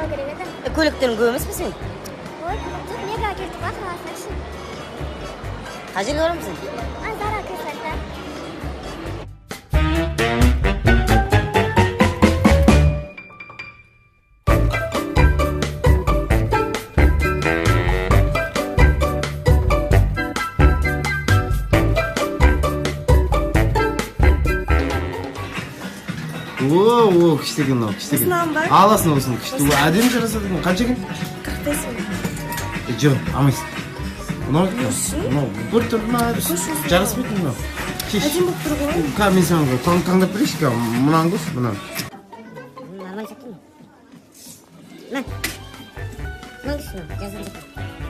Ала керек еді. Көліктерің көп емес пе сенің? Ой, жоқ, Мегаға келдік қой қаласына ше. Қай жерге барамыз енді? А, Зара кірсек. О, о, күшті екен мынау, күшті екен. Осыны алам ба? Аласың осыны, күшті. О, әдемі жарасады екен. Қанша екен? 45 мың. Жоқ, алмайсың. Мынау мынау бір түрлі ма, жараспайды мынау. Шеш. Әдемі болып тұр ғой. Қазір мен саған таңдап берейінші, қазір мынаны көрші, мынаны. Нормально сияқты мынау. Мә. Мынаны көрші, мынау жазған сияқты.